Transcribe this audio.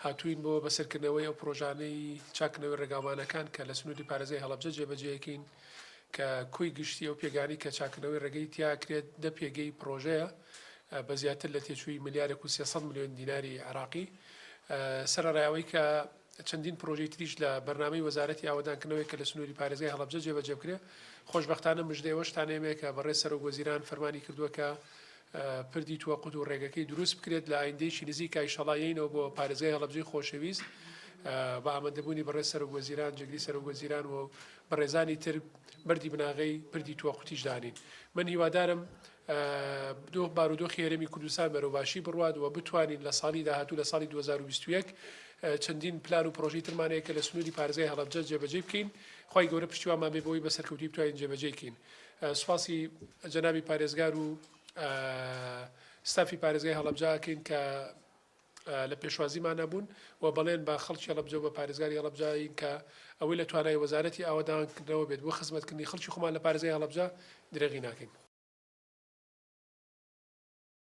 هاتووین بۆ بەسەرکردنەوەی ئەو پڕۆژانەی چاککردنەوەی ڕێگاوبانەکان کە لە سنووری پارێزگای هەڵەبجە جێبەجێیەکەین کە کۆی گشتی ئەو پێگانەی کە چاککردنەوەی ڕێگەی تیا کرێت دە پێگەی پڕۆژەیە بە زیاتر لە تێچووی ملیارێک و 300 ملیۆن دیناری عێراقی سەرەڕای ئەوەی کە چەندین پڕۆژەی تریش لە بەرنامەی وەزارەتی ئاوەدانکردنەوەی کە لە سنووری پارێزگای هەڵەبجە جێبەجێ بکرێ خۆشبەختانە مژدەی ئەوەشتان ئێمەیە کە بەڕێز سەرۆک وەزیران فەرمانی کردووە کە پردی توەقوت و ڕێگەکەی دروست بکرێت لە ئایندەیەکی نزیکا ئیشەڵا یەینەوە بۆ پارێزگای هەڵەبجەی خۆشەویست بە ئامادەبوونی بەڕێز سەرۆک وەزیران جێگری سەرۆک وەزیران و بەڕێزانی تر بەردی بناغەی پردی توەقوتیش دانین من هیوادارم دۆخ بارودۆخی هەرێمی کوردستان بەرەو باشی بڕوات و بتوانین لە ساڵی داهاتوو لە ساڵی 2021 چەندین پلان و پرۆژەی ترمان هەیە کە لە سنووری پارێزگای هەڵەبجە جێبەجێ بکەین خوای گەورە پشتیوانمان بێ بۆی بە سەرکەوتوویی بتوانین جێبەجێی کەین سوپاسی جەنابی پارێزگار و ستافی پارێزگای هەڵەبجە ئەکەین کە لە پێشوازیمانە بوون و بەڵێن بە خەڵکی هەڵەبجە و بە پارێزگاری هەڵەبجەین کە ئەوەی لە توانای وەزارەتی ئاوەدانکردنەوە بێت بۆ خزمەتکردنی خەڵکی خۆمان لە پارێزگای هەڵەبجە درێغی ناکەین.